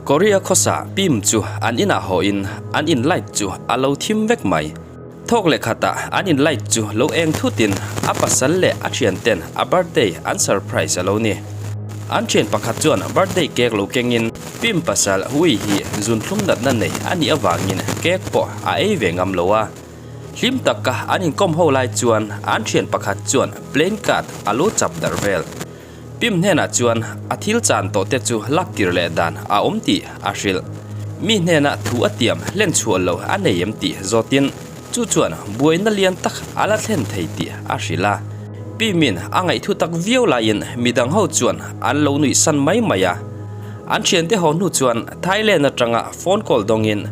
Korea khawsa Pim chu an inah hawhin an in light chu a lo thim vek mai. Thawk leh khatah an in light chu lo eng thutin a pasal leh a thianten a birthday an surprise a lo ni. An thian pakhat chuan birthday cake lo kengin Pim pasal Hui hi zunthlum natna nei a nih avangin cake pawh a ei ve ngam lo a. Hlim taka an inkawm ho lai chuan an thian pakhat chuan plane card a lo chap darh vel. Pim hnenah chuan a thil chan tawh te chu lak kir leh dan a awm tih a hrilh. Mi hnena thu a tiam hlen chhuah lo a nei em tih zawtin chu chuan buaina lian tak a la thlen thei tih a hrilh a. Pimin a ngaihthu tak viau laiin midang ho chuan an lo nuih san mai mai a. An thiante haw hnu chuan Thailand atanga phone call dawngin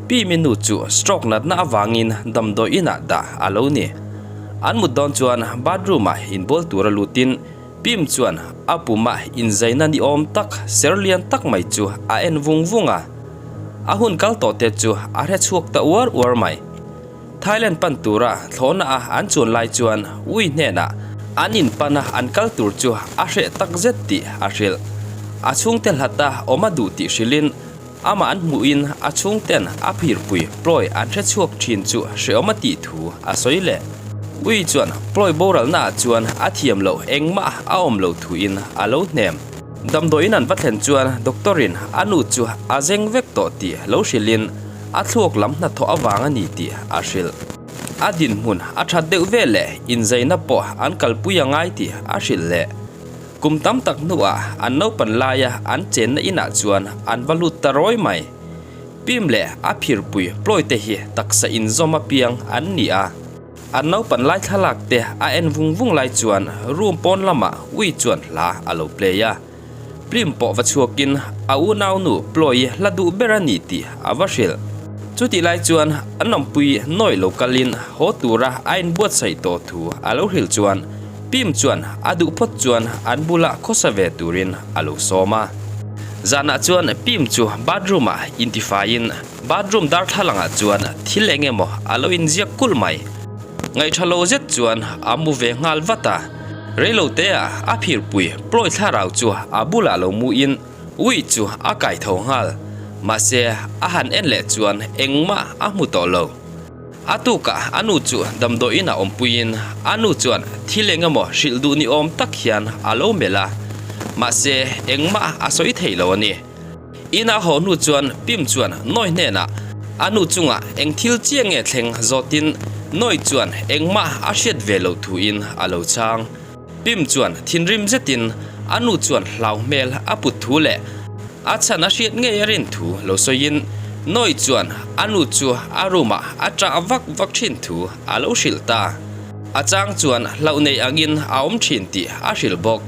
Pimi nu chu stroke natna avangin damdawi inah dah a lo ni. An mut dawn chuan bathroom ah inbual tura lutin Pim chuan a puma inzaina ni awm tak ser lian tak mai chu a en vung vung a. A hun kal tawh te chu a hre chhuak ta uar uar mai. Thailand pan tura thlawhna a an chuan lai chuan ui hnenah an in pana an kal tur chu a hreh tak zet tih a hrilh. A chhungte hlata awm a duh tih hrilhin Amah an hmuhin a chhungten a phirpui Ploy an hre chhuak thin chu hreawm a tih thu a sawi leh. Ui chuan Ploy boralnaah chuan a thiam loh engmah a awm lo thuin a lo hnem. Damdawiin an va thlen chuan doctor-in a nu chu a zeng vek tawh tih lo hrilhin a thluak lam hnathawh avang a ni tih a hrilh. A dinhmun a that deuh veleh inzaina pawh an kalpui a ngai tih a hrilh leh. Kum tam tak hnuah an naupan laia an chenna inah chuan an va lut ta rawi mai. Pim leh a phirpui Ploy te hi taksa inzawm apiang an ni a. An naupan lai thlalak te a en vung vung lai chuan room pawn lamah ui chuan hla a lo play a. Plim pawh va chhuakin a unaunu Ploy hla duh ber a ni tih a va hrilh. Chutih lai chuan an awmpui nawi lo kalin haw tura a inbuatsaih tawh thu a lo hrilh chuan Pim chuan a duh phawt chuan an bulah khawsa ve turin a lo sawm a. Zanah chuan Pim chu bathroom ah intifaiin bathroom darthlalangah chuan thil eng emaw a lo inziak kulh mai. Ngaihṭha lo zet chuan a mu ve nghal vat a. Reilote ah a phirpui Ploy thlarau chu a bulah lo muin Ui chu a kai tho nghal. Mahse a han en leh chuan engmah a hmu tawh lo. A tukah a nu chu damdawiin a awmpuiin a nu chuan thil eng emaw hrilh duh ni awm tak hian a lo melh a, mahse engmah a sawi thei lo a ni. Ina haw hnu chuan Pim chuan Noi hnenah a nu chungah eng thil chiang nge thleng zawtin Noi chuan engmah a hriat ve loh thuin a lo chhang. Pim chuan thinrim zetin a nu chuan hlau hmel a put thu leh a chhan a hriat ngei a rin thu lo sawiin Noi chuan a nu chu a room ah a ṭah vak vak ṭhin thu a lo hrilh ta. A chang chuan hlauh nei angin a awm ṭhin tih a hrilh bawk.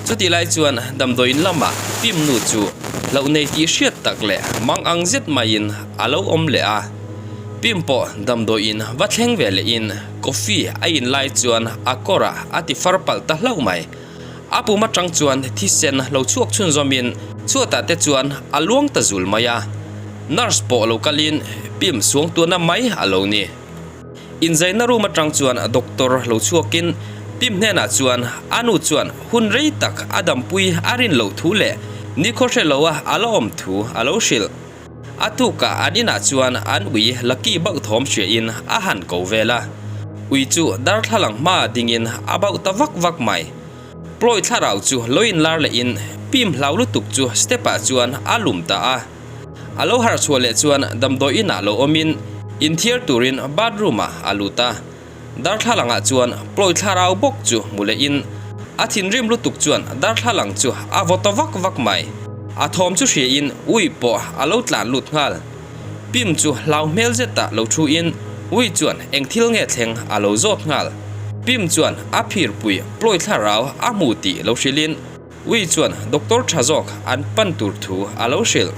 Chutih lai chuan damdawiin lamah Pim nu chu hlauh nei tih hriat tak leh mang ang zet maiin a lo awm leh a. Pim pawh damdawiin va thleng ve lehin Coffee a in lai chuan a kawrah a ti far palh ta hlauh mai. A pum atang chuan thisen lo chhuak chhunzawmin chhuatah te chuan a luang ta zul mai a. Nurse pawh lo kalin pim suangtuahna mai a lo ni. Inzaina room atang chuan doctor lo chhuakin pim hnenah chuan a nu chuan hun rei tak a dampui a rin loh thu leh nikhaw hre loa a la awm thu a lo hrilh. A tukah an inah chuan an ui Lucky bauh thawm hriain a han ko vel a. Ui chu darthlalang hma dingin a bauh ta vak vak mai. Ploy thlarau chu lo inlar lehin pim hlau lutuk chu step ah chuan a lum ta a. A lo harh chhuah leh chuan damdawi inah lo awmin inthiar turin bathroom ah a lut a. Darthlalangah chuan Ploy thlarau bawk chu hmu lehin a thinrim lutuk chuan darthlalang chu a vaw ta vak vak mai. A thawm chu hriain Ui pawh a lo tlan lut nghal. Pim chu hlau hmel zetah lo thuin Ui chuan eng thil nge thleng a lo zawt nghal. Pim chuan a phirpui Ploy thlarau a hmu tih lo hrilhin Ui chuan doctor tha zawk an pan tur thu a lo hrilh.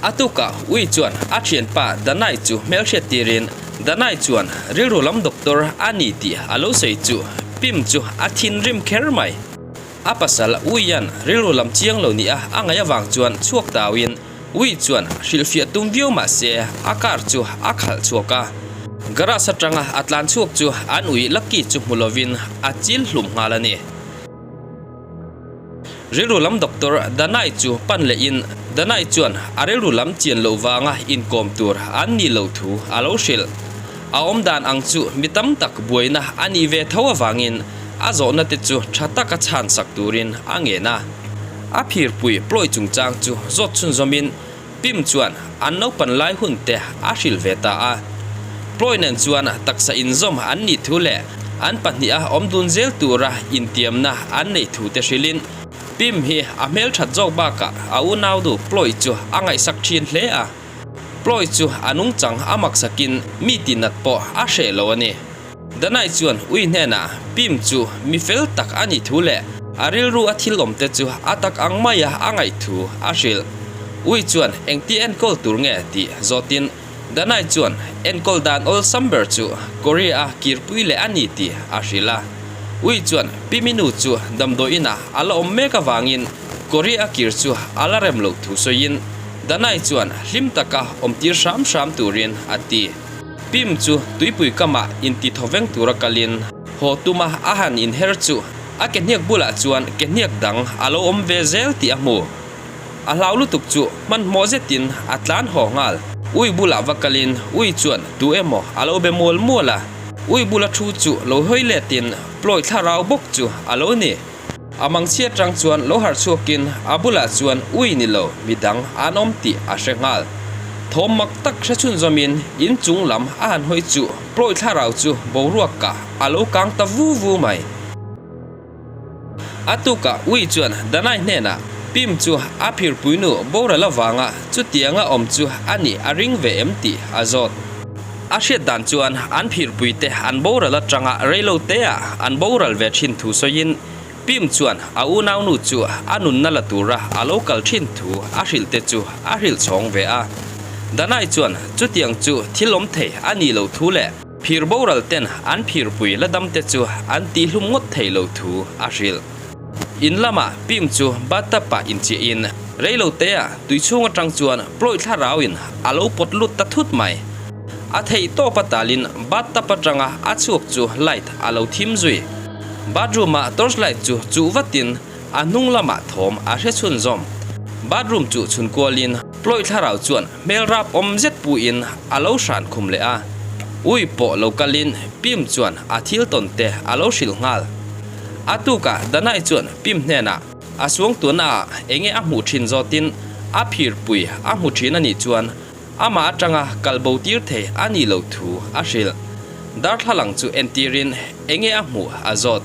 A tukah Ui chuan a thianpa Danai chu hmelhriat tirin Danai chuan rilru lam doctor a ni tih a lo sawi chu Pim chu a thinrim kher mai. A pasal Uian rilru lam chiang lo nia a ngaih avang chuan chhuak tauin Ui chuan hrilhfiah tum viau mah se a car chu a khalh chhuak a. Garage atanga a tlan chhuak chu an ui Lucky chu hmu lovin a chil hlum nghal a ni. Rilru lam doctor Danai chu pan lehin Danai chuan a rilru lam chian loh vanga inkawm tur an nih loh thu a lo hrilh. A awmdan ang chu mi tam tak buaina a nih ve tho avangin a zawhna te chu tha taka chhan sak turin a ngen a. A phirpui pawih chungchang chu zawt chhunzawmin Pim chuan an naupan lai hun te a hrilh ve ta a. Pawih nen chuan taksa inzawm an nih thu leh an pahniha awm dun zel tura intiamna an neih thu te hrilhin Pim hi a hmelthat zawk bakah a unau nu Pawih chu a ngaihsak thin hle a. Pawih chu a nungchang a maksakin mi tihnat pawh a hreh lo a ni. Danai chuan ui hnenah Pim chu mi fel tak a nih thu leh a rilru a thil awm te chu a tak ang maia a ngaih thu a hrilh. Ui chuan engti enkawl tur nge tih zawtin Danai chuan enkawl dan awlsam ber chu Korea a kirpui leh a ni tih a hrilh a. Ui chuan Pimi nu chu damdawi inah a la awm mek avangin Korea a kir chu a la rem loh thu sawiin Danai chuan hlim taka awmtir hram hram turin a ti. Pim chu tuipui kamah inti thawveng tura kalin haw tuma a han inher chu a ke hniak bulah chuan ke hniak dang a lo awm ve zel tih a hmu. A hlau lutuk chu hmanhmawh zetin a tlan haw nghal. Ui bulah va kalin ui chuan tu emaw a lo be mual mual a, ui bula thu chu lo hawi letin Ploy thlarau bawk chu a lo ni. A mangchhia tang chuan lo harh chhuakin a bulah chuan ui ni lo midang an awm tih a hre nghal. Thawm mak tak hre chhunzawmin in chung lam a han hawi chu Pawih thlarau chu boruakah a lo kang ta vu vu mai. A tukah ui chuan Danai hnenah Pim chu a phirpuinu boral avanga chutianga awm chu a nih a ring ve em tih a zawt. A hriat dan chuan an phirpuite an boral atanga reilo teah an boral ve thin thu sawiin Pim chuan a unaunu chu a nunna la tura a lo kal thin thu a hrilh te chu a hrilh chhawng ve a. Danai chuan chutiang chu thil awm thei a nih loh thu leh phir boral ten an phirpui la dam te chu an tihhlum ngawt thei lo thu a hrilh. In lamah Pim chu bathtub ah inchiahin reilo teah tui chhung atang chuan Ploy thlarauin a lo pawt lut ta thut mai. A theih tawp a talin bathtub atanga a chhuak chu light a lo thim zui. Bathroom ah torch light chu chuh vatin a hnung lamah thawm a hre chhunzawm. Bathroom chu chhun kualin Ploy thlarau chuan hmel rap awm zet puiin a lo hran khum leh a. Ui pawh lo kalin Pim chuan a thil tawn te a lo hrilh nghal. A tukah Danai chuan Pim hnenah a suangtuahna ah enge a hmuh thin zawtin a phirpui a hmu thin a nih chuan amah atanga kal bo tir thei a nih loh thu a hrilh. Darthlalang chu entirin enge a hmuh a zawt.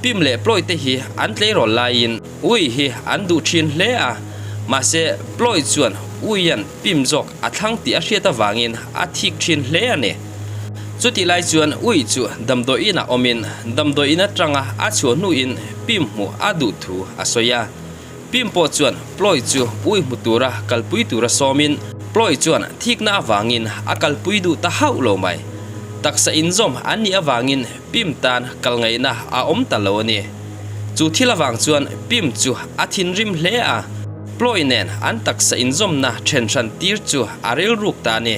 Pim leh Ploy te hi an tleirawl laiin ui hi an duh thin hle a, mahse Ploy chuan uian Pim zawk a thlang tih a hriat avangin a thik thin hle a ni. Chutih lai chuan ui chu damdawi inah awmin damdawi in atanga a chhuah hnuin Pim hmuh a duh thu a sawi a. Pim pawh chuan Ploy chu ui hmu tura kalpui tura sawmin Ploy chuan thikna avangin a kalpui duh ta hauh lo mai. Taksa inzawm an nih avangin Pim tan kal ngaihna a awm ta lo a ni. Chu thil avang chuan Pim chu a thinrim hle a, Ploy nen an taksa inzawmna then hran tir chu a rilruk ta a ni.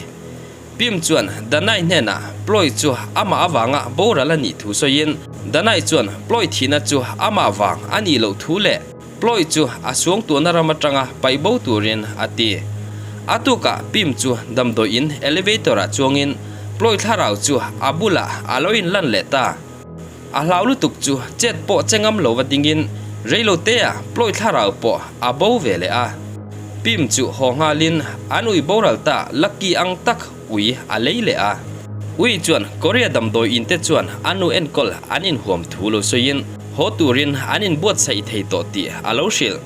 Pim chuan Danai hnenah Ploy chu amah avanga boral a nih thu sawiin, Danai chuan Ploy thihna chu amah vang a nih loh thu leh Ploy chu a suangtuahna ram atanga paih bo turin a ti. A tukah Pim chu damdawiin elevator-ah chuangin Ploy thlarau chu a bulah a lo inlan leh ta. A hlau lutuk chu chet pawh che ngam lova dingin reilotea Ploy thlarau pawh a bo ve leh a. Pim chu haw nghalin an ui boral ta Lucky ang tak ui a lei leh a. Ui chuan Korea damdawi in te chuan a nu enkawl an inhuam thu lo sawiin haw turin an inbuatsaih thei tawh tih a lo hrilh.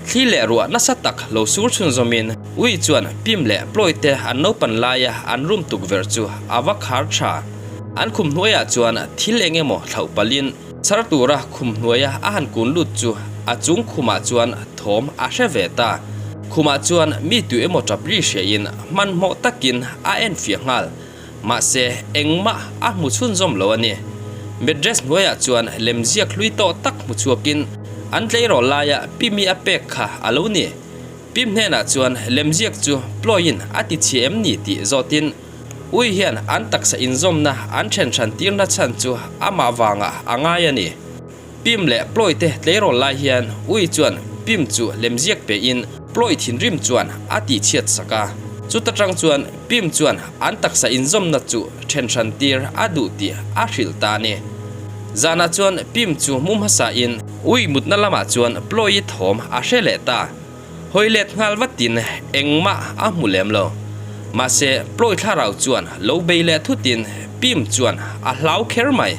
Thli leh ruah nasa tak lo sur chhunzawmin ui chuan Pim leh Ploy te an naupan laia an room tukverh chu a va khar tha. An khum hnuaiah chuan thil eng emaw thlauh palhin chhar tura khum hnuaia a han kun lut chu a chung khumah chuan thawm a hre ve ta. Khumah chuan mi tu emaw tap ri hriain hmanhmawh takin a enfiah nghal. Mahse, engmah a hmu chhunzawm lo a ni. Mattress hnuaiah chuan lemziak hlui tawh tak hmu chhuakin an tleirawl laia Pimi a pek kha a lo ni. Pim hnenah chuan lemziak chu Ployin a ti chhia em ni tih zawtin ui hian an taksa inzawmna an then hran tirna chhan chu amah vangah a ngai a ni. Pim leh Ploy te tleirawl lai hian Ui chuan Pim chu lemziak pein Ploy thinrim chuan a tihchhiat sak a. Chuta tang chuan Pim chuan an taksa inzawmna chu then hran tir a duh tih a hrilh ta a ni. Zanah chuan Pim chu mu hmasa in Ui mutna lamah chuan Ploy-i thawm a hre leh ta. Hawi let nghal vatin engmah a hmu lem lo. Mahse, Ploy thlarau chuan lo bei leh thutin Pim chuan a hlau kher mai.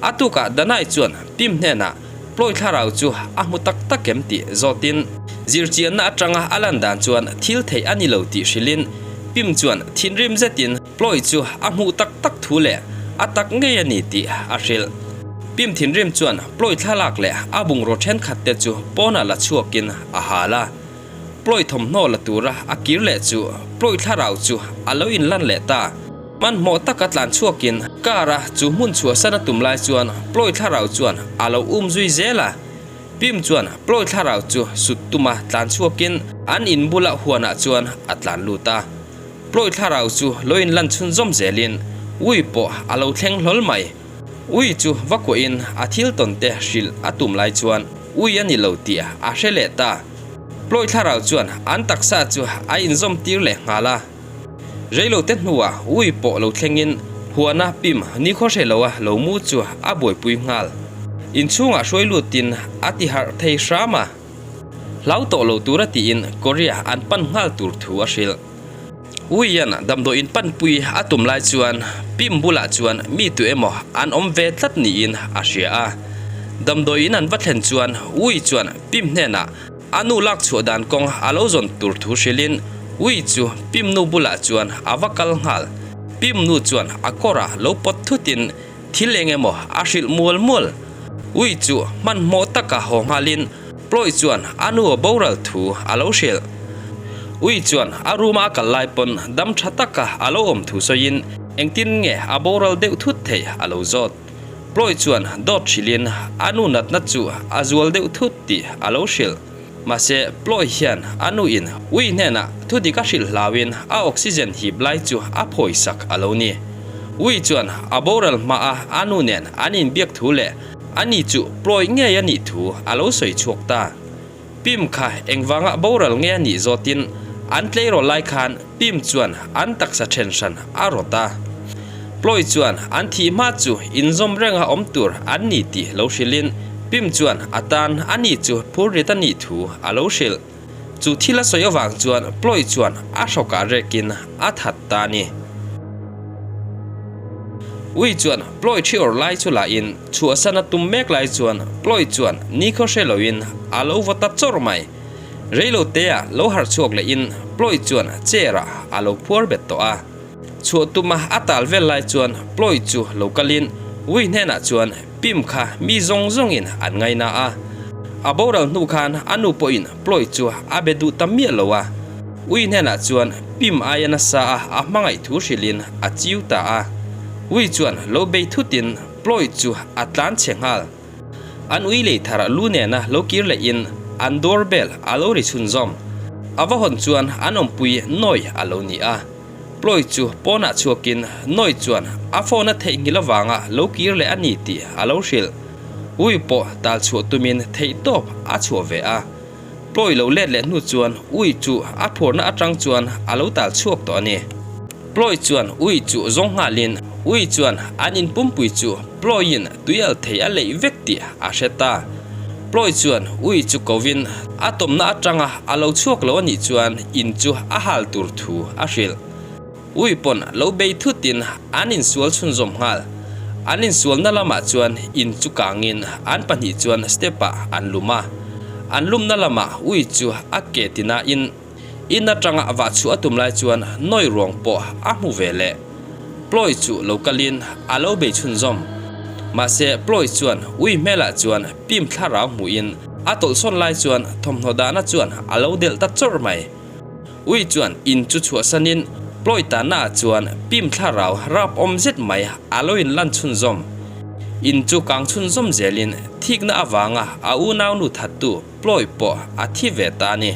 A tukah Danai chuan Pim hnenah Ploy thlarau chu a hmu tak tak em tih zawtin zirchianna atanga a lan dan chuan thil theih a ni lo tih hrilhin Pim chuan thinrim zetin Ploy chu a hmuh tak tak thu leh a tak ngei a ni tih a hrilh. Pim thinrim chuan Ploy thlalak leh a bungraw thenkhat te chu pawnah la chhuakin a hal a. Ploy thawmhnaw la tura a kir leh chu Ploy thlarau chu a lo inlan leh ta. Hmanhmawh taka tlan chhuakin car a chu hmun chhuahsan a tum lai chuan Ploy thlarau chuan a lo um zui zel a. Pim chuan Ploy thlarau chu sut tuma tlan chhuakin an in bula huanah chuan a tlan lut a. Ploy thlarau chu lo inlan chhunzawm zelin Ui pawh a lo thleng hlawl mai. Ui chu va kuahin a thil tawn te hrilh a tum lai chuan ui a ni lo tih a hre leh ta. Ploy thlarau chuan an taksa chu a inzawm tir leh nghal a. Reilo te hnuah ui pawh lo thlengin huana pim nikhaw hre loa lo mu chu a buaipui nghal. Inchhungah hruai lutin a ti harh thei hram a. Hlau tawh lo tura tiin Korea an pan nghal tur thu a hrilh. Uian damdawiin panpui a tum lai chuan Pim bulah chuan mi tu emaw an awm ve tlat niin a hria a. Damdawiin an va thlen chuan Ui chuan Pim hnenah a nu lak chhuah dan kawng a lo zawn tur thu hrilhin Ui chu Pim nu bulah chuan a va kal nghal. Pim nu chuan a kawrah lo pawt thutin thil eng emaw a hrilh mual mual. Ui chu hmanhmawh taka haw nghalin Ploy chuan a nu a boral thu a lo hrilh. Ui chuan a room a a kal lai pawn dam tha taka a lo awm thu sawiin engtin nge a boral deuh thut theih a lo zawt. Ploy chuan dawt hrilhin a nu natna chu a zual deuh thut tih a lo hrilh. Mahse Ploy hian a nu in Ui hnenah thu dik a hrilh hlauin a oxygen hip lai chu a phawi sak a lo ni. Ui chuan a boral hmaa a nu nen an inbiak thu leh Ani chu Ploy ngei a nih thu a lo sawi chhuak ta. Pim kha engvanga boral nge a nih zawtin an tleirawl lai khan Pim chuan an taksa then hran a rawt a. Ploy chuan an thih hma chu inzawm renga awm tur an ni tih lo hrilhin Pim chuan a tan ani chu phurrit a nih thu a lo hrilh. Chu thil a sawi avang chuan Ploy chuan a hrawkah rekin a that ta a ni. Ui chuan Ploy thi awrh lai chu lah in chhuahsan a tum mek lai chuan Ploy chuan nikhaw hre loin a lo va ta chawrh mai. Reilo te ah lo harh chhuak leh in Ploy chuan chair ah a lo phuar bet tawh a. Chhuah tuma a tal vel lai chuan Ploy chu lo kal in Ui hnenah chuan Pim kha mi zawng zawng in an ngaina a. A boral hnu khan a nu pawh in Ploy chu a be duh ta miah lo a. Ui hnenah chuan Pim aia nasa a a hmangaih thu hrilh in a chiu ta a. Ui chuan lo bei thut in Ploy chu a tlan chhe nghal. An ui lei thar lu nena lo kir leh in an door bell a lo ri chhunzawm. A va hawn chuan an awmpui Noi a lo ni a. Ploy chu pawnah chhuakin Noi chuan a phone a theihnghilh avanga lo kir leh a ni tih a lo hrilh. Ui pawh tal chhuah tumin theihtawp a chhuah ve a. Ploy lo let leh hnu chuan Ui chu a phurna atang chuan a lo tal chhuak tawh a ni. Ploy chuan Ui chu zawng nghalin Ui chuan an in pumpui chu Ploy-in tuial thei a leih vek tih a hre ta. Ploy chuan Ui chu kovin a tawmna atanga a lo chhuak lo a nih chuan in chu a hal tur thu a hrilh. Ui pawn lo bei thutin an insual chhunzawm nghal. An insualna lamah chuan in chu kangin an pahnih chuan step-ah an lum a. An lumna lamah ui chu a ke tinain in atanga vah chhuah a tum lai chuan nawi ruang pawh a hmu ve leh. Ploy chu lo kalin a lo bei chhunzawm. Mahse Ploy chuan ui hmelah chuan pim thlarau hmuhin a tawlhsawn lai chuan thawmhnaw dahna chuan a lo delh ta chawrh mai. Ui chuan in chu chhuahsanin Ploy tannaah chuan pim thlarau rap awm zet mai a lo in lan chhunzawm. In chu kang chhunzawm zelin thikna avanga a unaunu thattu Ploy pawh a thi ve ta a ni.